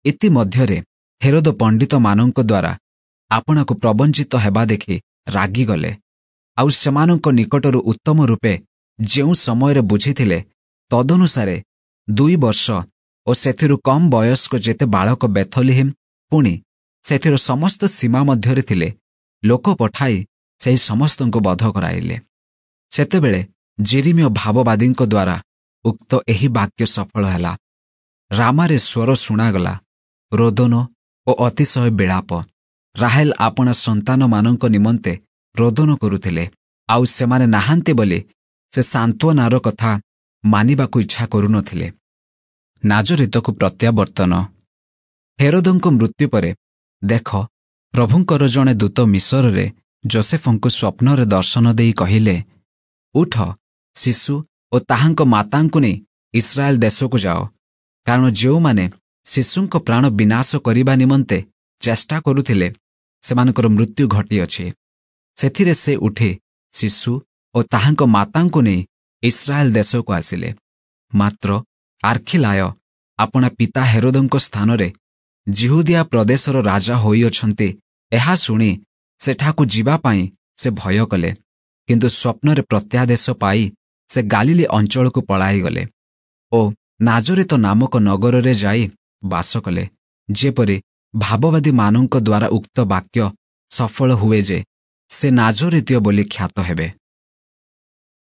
ଇତିମଧ୍ୟରେ ହେରୋଦ ପଣ୍ଡିତମାନଙ୍କ ଦ୍ୱାରା ଆପଣାକୁ ପ୍ରବଞ୍ଚିତ ହେବା ଦେଖି ରାଗିଗଲେ। ଆଉ ସେମାନଙ୍କ ନିକଟରୁ ଉତ୍ତମ ରୂପେ ଯେଉଁ ସମୟରେ ବୁଝିଥିଲେ, ତଦନୁସାରେ 2 ବର୍ଷ ଓ ସେଥିରୁ କମ୍ ବୟସ୍କ ଯେତେ ବାଳକ ବେଥଲିହିମ୍ ପୁଣି ସେଥିର ସମସ୍ତ ସୀମା ମଧ୍ୟରେ ଥିଲେ, ଲୋକ ପଠାଇ ସେହି ସମସ୍ତଙ୍କୁ ବଧ କରାଇଲେ। ସେତେବେଳେ ଜିରିମିୟ ଭାବବାଦୀଙ୍କ ଦ୍ୱାରା ଉକ୍ତ ଏହି ବାକ୍ୟ ସଫଳ ହେଲା, ରାମାରେ ସ୍ୱର ଶୁଣାଗଲା, ରୋଦନ ଓ ଅତିଶୟ ବିଳାପ। ରାହେଲ ଆପଣା ସନ୍ତାନମାନଙ୍କ ନିମନ୍ତେ ରୋଦନ କରୁଥିଲେ, ଆଉ ସେମାନେ ନାହାନ୍ତି ବୋଲି ସେ ସାନ୍ତ୍ୱନାର କଥା ମାନିବାକୁ ଇଚ୍ଛା କରୁନଥିଲେ। ନାଜରିତକୁ ପ୍ରତ୍ୟାବର୍ତ୍ତନ। ହେରୋଦଙ୍କ ମୃତ୍ୟୁ ପରେ ଦେଖ, ପ୍ରଭୁଙ୍କର ଜଣେ ଦୂତ ମିଶରରେ ଜୋସେଫଙ୍କୁ ସ୍ୱପ୍ନରେ ଦର୍ଶନ ଦେଇ କହିଲେ, ଉଠ, ଶିଶୁ ଓ ତାହାଙ୍କ ମାତାଙ୍କୁ ନେଇ ଇସ୍ରାଏଲ ଦେଶକୁ ଯାଅ, କାରଣ ଯେଉଁମାନେ ଶିଶୁଙ୍କ ପ୍ରାଣ ବିନାଶ କରିବା ନିମନ୍ତେ ଚେଷ୍ଟା କରୁଥିଲେ, ସେମାନଙ୍କର ମୃତ୍ୟୁ ଘଟିଅଛି। ସେଥିରେ ସେ ଉଠି ଶିଶୁ ଓ ତାହାଙ୍କ ମାତାଙ୍କୁ ନେଇ ଇସ୍ରାଏଲ ଦେଶକୁ ଆସିଲେ। ମାତ୍ର ଆର୍ଖିଲାୟ ଆପଣା ପିତା ହେରୋଦଙ୍କ ସ୍ଥାନରେ ଜିହୁଦିଆ ପ୍ରଦେଶର ରାଜା ହୋଇଅଛନ୍ତି, ଏହା ଶୁଣି ସେଠାକୁ ଯିବା ପାଇଁ ସେ ଭୟ କଲେ। କିନ୍ତୁ ସ୍ୱପ୍ନରେ ପ୍ରତ୍ୟାଦେଶ ପାଇ ସେ ଗାଲିଲି ଅଞ୍ଚଳକୁ ପଳାଇଗଲେ ଓ ନାଜରିତ ନାମକ ନଗରରେ ଯାଇ ବାସ କଲେ, ଯେପରି ଭାବବାଦୀମାନଙ୍କ ଦ୍ୱାରା ଉକ୍ତ ବାକ୍ୟ ସଫଳ ହୁଏ ଯେ, ସେ ନାଜରିତୀୟ ବୋଲି ଖ୍ୟାତ ହେବେ।